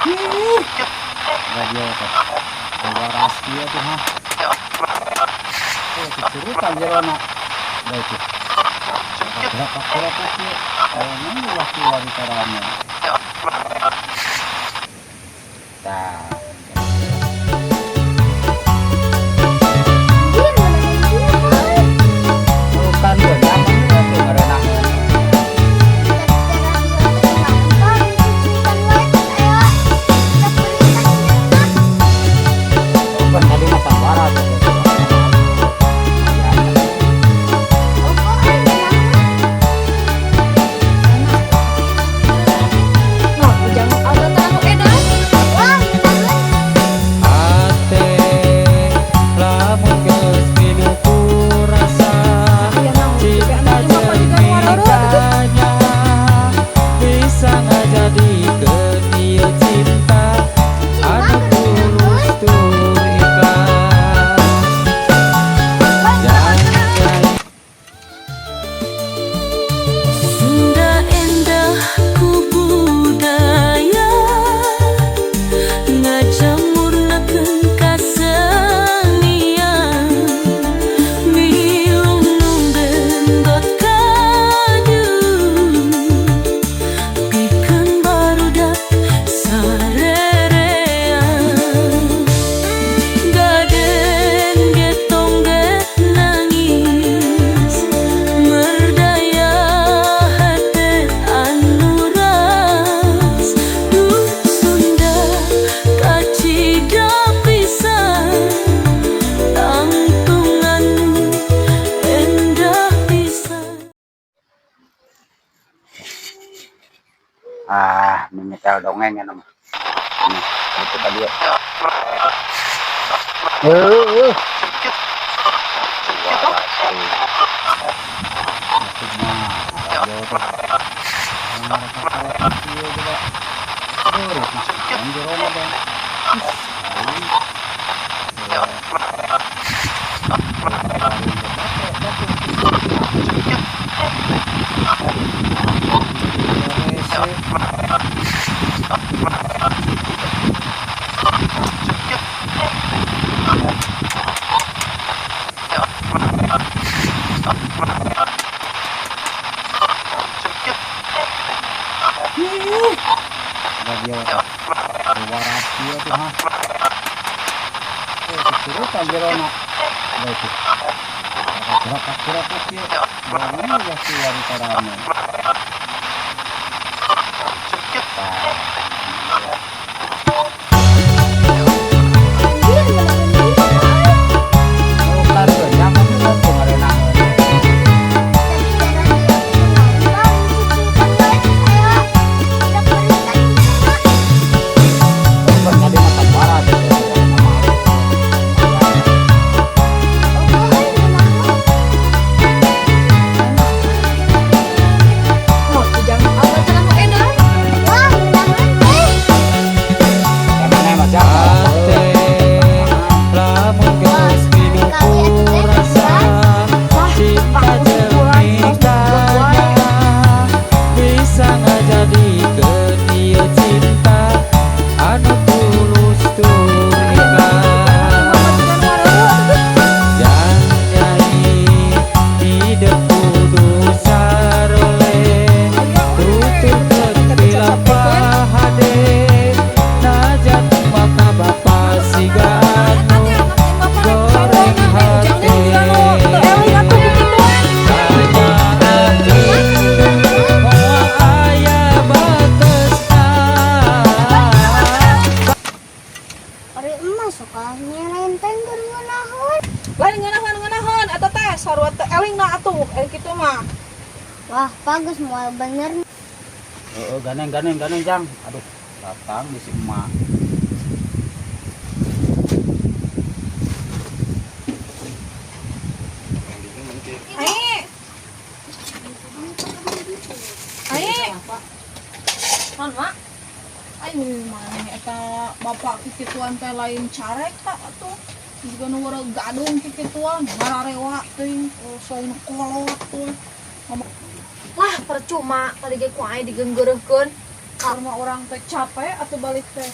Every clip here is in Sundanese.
Ih, radio teh. Waras kieu tuh, ha. Oh, kesurupan jerona. Da itu. Gerak kieu. Kayaknya ulah keluar rame. Tah. Anjir, mana dia? Bukan gue nyaman juga tuh ngarenaheun. Kita radio teh kunaon, Pak? Cucikan wae terus aya berita jerona. Bukan tadi mah waras tuh. Oh, kok eh ngeunaheun? Nah, ujang alda teh anu edan. Wah, ngeunaheun. Ate lamun geus pinuh ku rasa Aya naon tapi cinta anu jeung bapak juga nu wareureut atuh. Mikanya bisa ngajadikeun ieu cinta Cicing mah anu keur tulus ngeunaheun. Tur ikhlas Wah, jangan. Sunda endah ku budaya, ngajamurnakeun kasenian, milu nu nggenggot kaju pikeun barudak sarerean, gaden getong ge nangis merdaya hate anu ras. Duh Sunda, kacida pisan tangtungan endah pisan. Ah, nyetel dongeng ya mah. Nih, itu tadi ya. Heuh. Waras tuh. Maksudnya radio teh. Ngarepak-ngarepak kieu coba. Aduh, masukan jerona dong. Ih, aing. Ya. Warung teh bape batu. Aduh. Rese. Ih, radio teh. Waras kieu tuh, ha. Oh, kesurupan jerona. Da itu. Gerak kieu. Bangun ulah keluar rame. Tah. Anjir, mana dia? Bukan gue nyaman juga tuh ngarenaheun. Kita radio teh kunaon, Pak? Cucikan wae terus aya berita jerona. Bukan tadi mah waras itu nama. Oh, kok eh ngeunaheun? Nah, ujang alda teh anu edan. Wah, ngeunaheun teh. Emangnya mah siapa? Ate lamun Wah, geus pinuh sekali-kali ku atuh teh rasa Wah, cinta aku jeung pulang tos buat wae. mikanya bisa ngajadikeun ieu cinta anu tulus tur Aya naon tapi anu ikhlas jeung bapak juga nu wareureut atuh. Jang nyai hidup kudu sarole Aya we tuturkeun teh dicacapekeun. pilampah hade najan maka bapa siga Eta anu teh anak jeung bapak rek goreng sarua we ujang hate teh juga nu teu eling atuh ku kituan. Kanyaahkeun moal aya batesna. Ari emak sok nyalain teh keur ngeunaheun. Lain ngeunaheun-ngeunaheun eta teh sarua teu eling na atuh eling kitu mah. Wah, bagus moal bener. Heeh, gandeng gandeng gandeng jang. Aduh, datang di si emak. Ai. Ai. Non, Mak. Ayo mana eta bapak kikituan teh lain carek tak atuh. Juga nu wareg gadung kikituan, ngararewa teuing, selain kolot tuh. Lah, percuma tadi ge ku aing digeunggeureuhkeun. Karena orang teh capek atau balik teh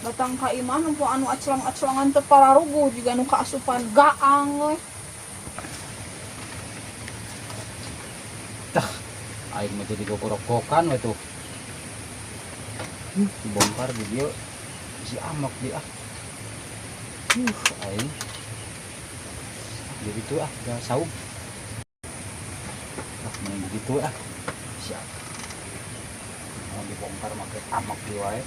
datang ka imah nempo anu aclang-aclangan teh pararuguh jiga nu kaasupan gaang we. Tah, aing mah jadi gogorogokan we tuh. Dibongkar di dieu si amok di ah. Aing. Jadi tuh ah, gak saum. Ah, mending begitu ah. Siap. Mau dibongkar make amok di wae.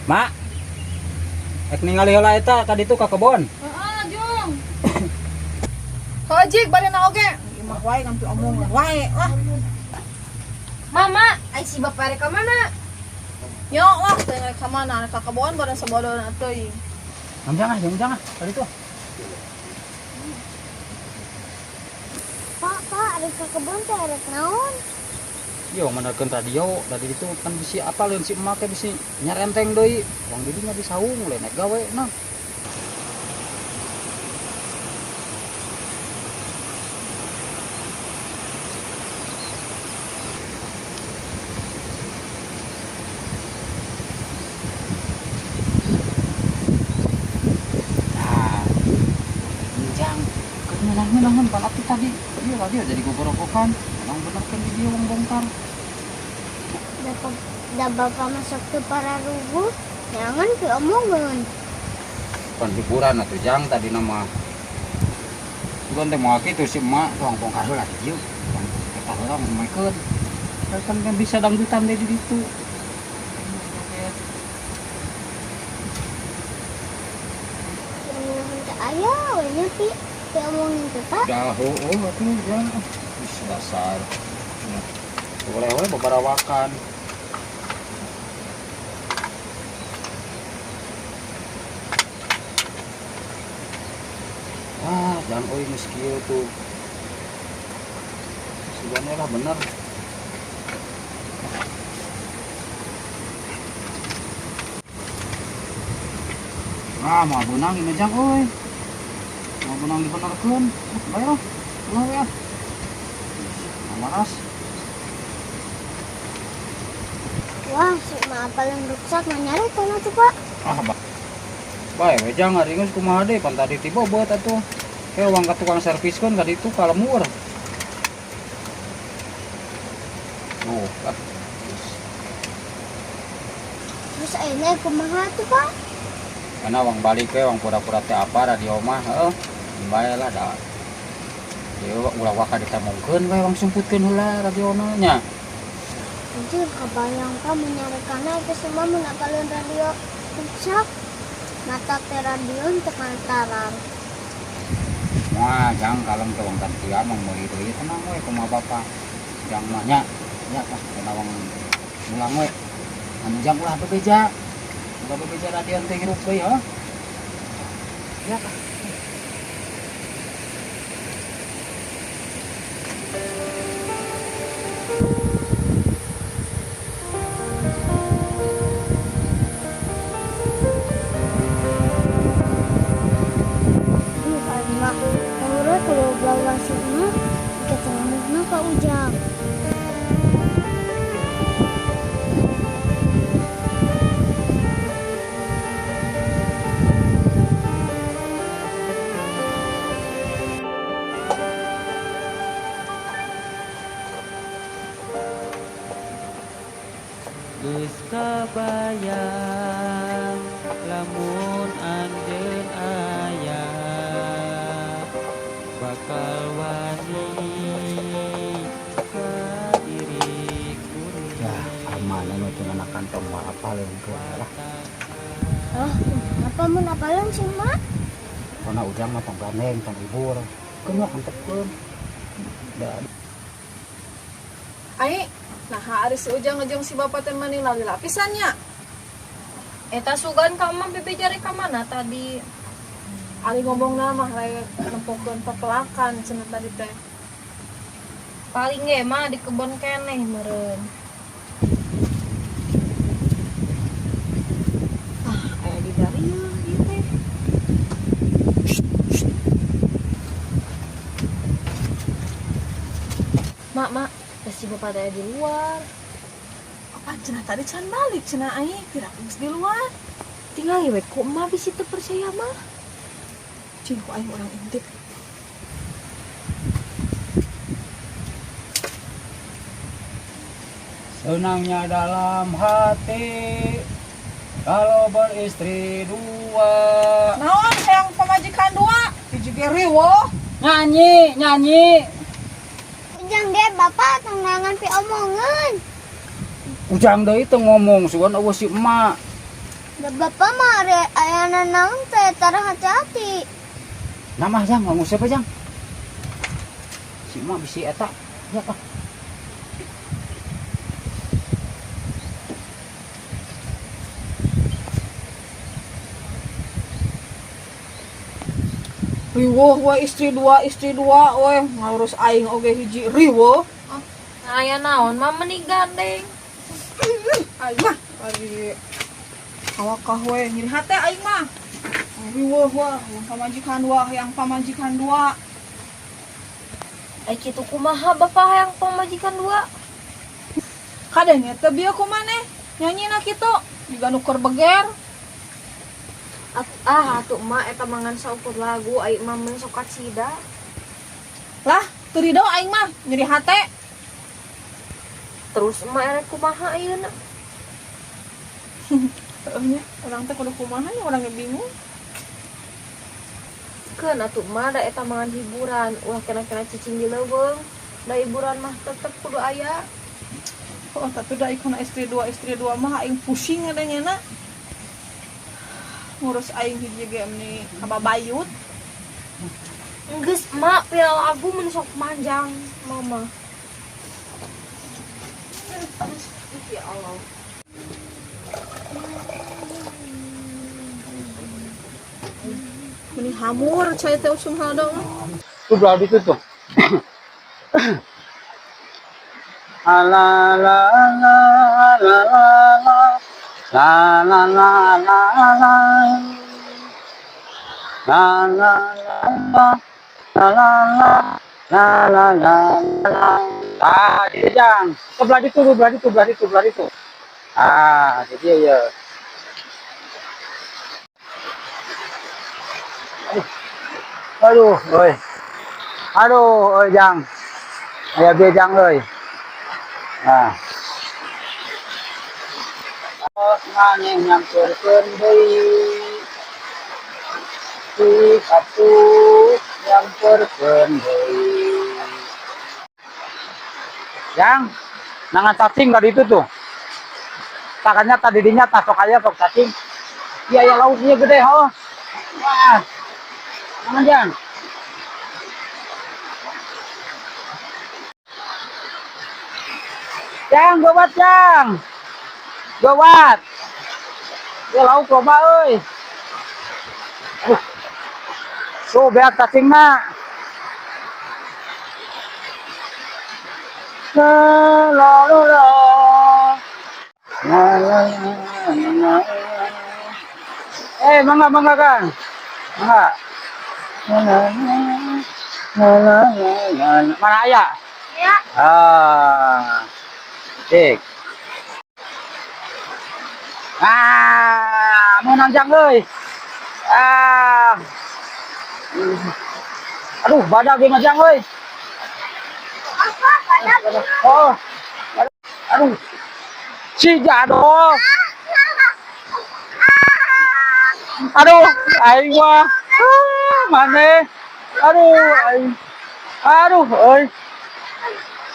Mak, ek ningali heula eta tadi tuh ka kebon. Heeh, Jung. Kojik bari na oge. Imah wae ngampi omongan wae lah. Mama, ai si bapak rek ka mana? Yo lah teh rek ka mana rek ka kebon bareng sabodona teuing. Jangan ah, jangan ah, tadi tuh. Pak, pak, rek ka kebon teh rek naon? Yo menerkeun radio, tadi itu kan bisi apa lain si emak teh bisi nyarenteng deui. Wong di dinya disaung lain naik gawe nah. Nah, Ujang, kemenang-menangan pan atuh tadi. Iya radio jadi gogorogokan. Emang bener kan di dia wong bongkar. Da bapak masuk ke pararuguh, jangan ke omongan. Pan hiburan atuh Jang tadi nama. Bukan teh moal kitu si emak tuang bongkar heula di dieu. Tuang eta heula maekeun. Kan kan bisa dangdutan deh di ditu. Yang teh aya we nya pi, pi omongin teh Pak. Dah heueuh atuh Jang. Ih, dasar. Boleh we babarawakan. Ah, jangan euy geus kieu tuh. Sugane lah bener. Ah, mau benang ini jang euy. Mau benang dibenerkeun. Bae lah. Ulah we ah. Maras. Wah, si emak paling rusak nyari tanah tuh, Pak. Ah, bae we jang ari geus kumaha deui pan tadi tiba beuet atuh. Kayak uang ke tukang servis kan tadi itu kalemur. Tuh, ah. Terus ayeuna kumaha tuh, Pak? Karena uang balik we, uang pura-pura teh apa radio mah, heeh. Bae lah da. Deui ulah waka ditamongkeun we, uang sumputkeun heula radiona nya. Anjir, kebayang ka menyarikanna itu semua mun apaleun radio rusak. Mata teh radio teu kantaran. Wah, jang kalem teh wong tantia mah meuli deui tenang we kumaha bapak. Jang mah nya, nya pas kena wong mulang we. Anu jang ulah bebeja. Ulah bebeja radio teh hirup deui heuh. Ya kah. Ujang. Geus kabayang lamun anjeun aya bakal wani ka diri kuring. Ya, aman anu teh anak kantong mah apaleun ke lah. Oh, apa mun apaleun sih, Mak? Karena ujang mah tong gandeng, tong libur. Keun mah antepkeun. Da. Ai, nah ari si Ujang ngejeng si bapak teh mani lali lapisannya. Eta sugan ka mah bebeja rek ka mana tadi? Ari ngomongna mah rek nempokeun pepelakan cenah tadi teh. Paling ge mah di kebon keneh meureun. Ah, aya di darieu. Bapak teh di luar. Apa cenah tadi can balik cenah aing kira geus di luar. Tinggal we ku emak bisi teu percaya mah. Cing ku aing urang intip. Senangnya dalam hati kalau beristri dua. Naon hayang pamajikan dua? Hiji ge riweuh. Nyanyi, nyanyi. Ujang ge bapak tenggangan pi omongan. Ujang deui teu ngomong sugan euweuh si emak. Da bapak mah are ayana naon teh tara hati-hati. Nama jang ngomong siapa jang? Si emak bisi eta. Ya tah. Riweuh we istri dua we ngurus aing oge hiji riweuh. Aya naon mah meni gandeng. Aing mah bari awakah we nyeri hate aing mah. Riweuh we yang pamajikan dua, yang pamajikan dua. Ai kitu kumaha bapak hayang pamajikan dua? Kadang teh bieu kumaneh nyanyina kitu jiga nu keur beger. Ah atuh emak eta mangan saukur lagu ai emak mun sok kacida. Lah, teu rido aing mah nyeri hate. Terus emak erek kumaha ayeuna? Heueuh nya, urang teh kudu kumaha nya urang ge bingung. Keun atuh emak da eta mangan hiburan, ulah kena-kena cicing di leuweung. Da hiburan mah tetep kudu aya. Oh, tapi da ikona istri dua mah aing pusing ngadengena. Ngurus aing hiji ge meni kababayut. Geus emak pira lagu mun sok manjang mama. Ya Allah. Meni hamur cai teh usum halodo mah. Tuh belah itu tuh. La la la la la la la la la la la la la la la la la la la. Ah, gitu jang. Sebelah itu, belah itu, belah itu, belah itu. Ah, jadi ya. Aduh, aduh, oi. Aduh, oi jang. Aya bieu jang euy. Nah. Oh, maneh nyamperkeun deui. Si atuh nyamperkeun deui. Jang, nangan cacing tadi itu tuh. Takanya tadi dinya tah sok aya sok cacing. Iya ya lauknya gede oh. Wah. Nangan jang. Jang, gawat jang. Gawat. Ya lauk loba euy. Aduh. Tuh beak cacingna. La la la la. La la la la. Eh, mangga mangga Kang. Mangga. La la la la la la. Mana aya? Ya. Ah. Cik. Ah, menang jang euy. Ah. Aduh, badag ge ngajang euy. Apa badag? Oh. Aduh. Si jadol. Aduh, aing mah. Ah, maneh. Aduh, aing. Aduh, euy.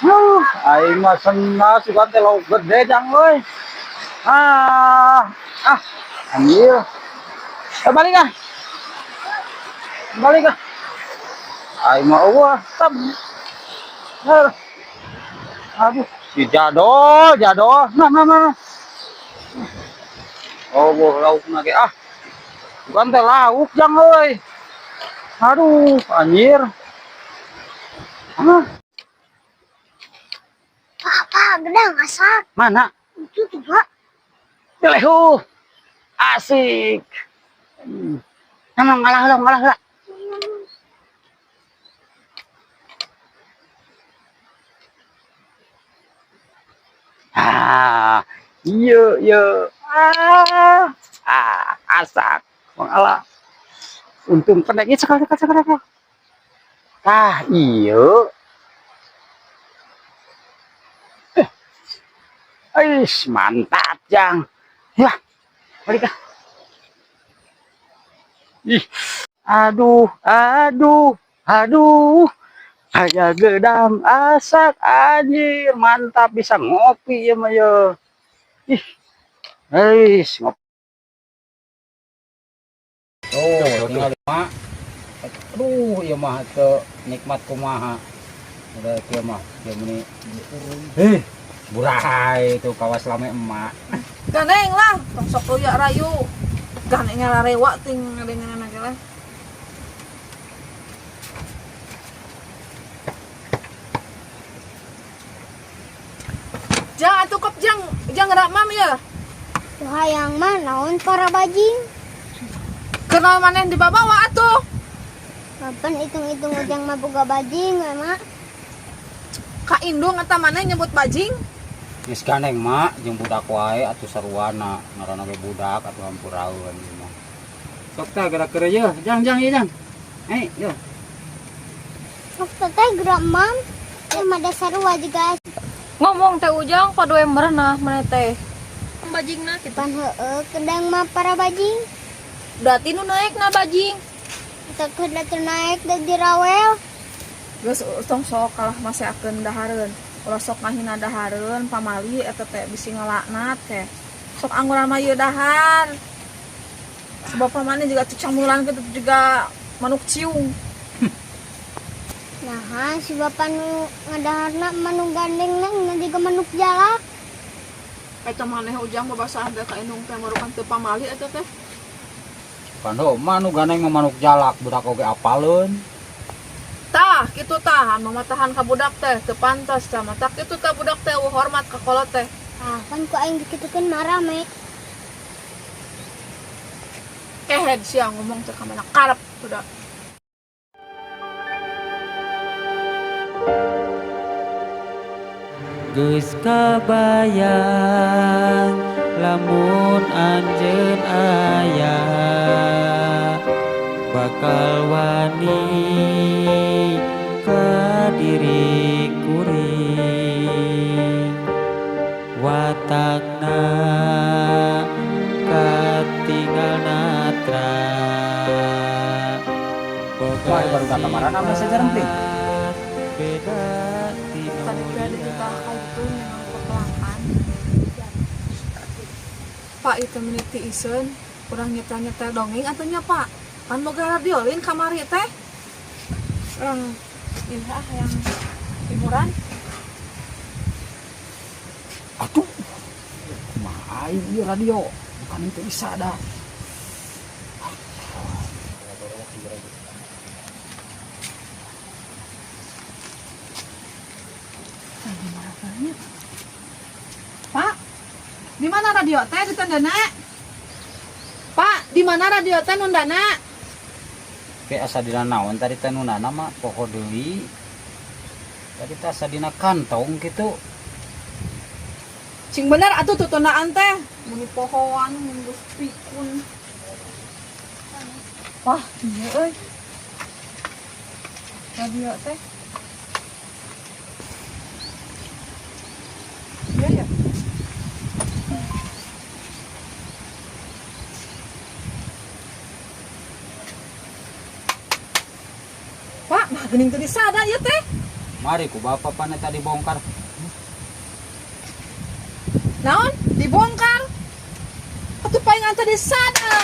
Aduh, aing mah senang sugan teh lauk gede jang euy. Ah, ah, anjir. Eh, balik ah. Balik ah. Aing mah eueuh, tab. Aduh. Aduh, si jadol, jadol. Nah, nah, nah. Oh, boh laukna ge ah. Bukan teh lauk jang euy. Aduh, anjir. Ah, Papa, gedang asak. Mana? Itu tuh, Pak. Belehu. Asik. Nah, ngalah heula, ngalah heula. Ah, iya iya. Ah, ah, asak. Wong ala. Untung pendek sekali sekali sekali. Ah, iya. Ais, mantap, Jang. Ya, balik ah. Ih, aduh, aduh, aduh. Aya gedang asak anjir, mantap bisa ngopi ya mah ya. Ih. Ais, ngopi. Oh, tinggal mah. Aduh, ieu mah teu nikmat kumaha. Udah kieu mah, kieu meni. Eh, burai itu kawas lame emak. Gandeng lah, tong sok royak rayu. Gandeng ngararewa ting ngadengeun ge lah. Jang atuh kop jang, jang gerak mam ya. Tuh hayang mah naon para bajing. Kenal maneh dibawa atuh. Kapan hitung-hitung ujang mah boga bajing we mak. Ka indung eta maneh nyebut bajing. Geus gandeng mak jeung budak wae atuh saruana ngaranna ge budak atuh hampuraeun ieu mah. Sok tah gerak keur ye, jang jang ieu jang. Eh, yo. Sok teh gerak mam. Eh mah dasar sarua juga. Ngomong teh Ujang padoe merenah maneh teh. Bajingna kitu. Pan heueuh kedang mah para bajing. Berarti nu naik na bajing. Takut teu naik da dirawel. Geus tong sok kalah maseakeun dahareun. Ulah sok ngahina dahareun pamali eta teh bisi ngalaknat teh. Sok angguran mah ieu dahar. Sebab pamaneh juga cucang mulan kitu juga manuk ciung. Nah, si bapak nu ngadaharna manuk gandeng na juga manuk jalak. Eta maneh Ujang babasaan teh ka indung teh marukan teu pamali eta teh. Pando manuk gandeng mah manuk jalak budak oge apaleun. Tah, kitu tah, anu mah tahan ka budak teh teu pantas tah mah. Tah kitu tah budak teh eueuh hormat ka kolot teh. Ah, kan ku aing dikitukeun marah me. Kehed sia ngomong teh ka mana karep budak. Geus kabayang lamun anjeun aya bakal wani ka diri kuring watakna katingal natra boga Wah, baru datang marana apa saja penting. Beda tinu Tadi teh ada cerita kayak gitu memang pepelakan. Pak itu menit isen kurang nyetel-nyetel dongeng atunya Pak. Kan boga radiolin kamari teh. Orang ini ah yang hiburan. Aduh. Kumaha ieu radio? Bukan itu bisa dah. Pak, di mana radio teh di tandana? Pak, di mana radio teh nundana? Ke asa dina naon tadi teh nundana mah poho deui. Tadi teh asa dina kantong kitu. Cing bener atuh tutundaan teh. Muni pohoan, mun geus pikun. Wah, iya euy. Radio teh. Iya ya. Pak, nah geuning teu disada ieu teh. Mari ku bapak pane tadi bongkar. Naon? Dibongkar. Atuh palingan teu disada.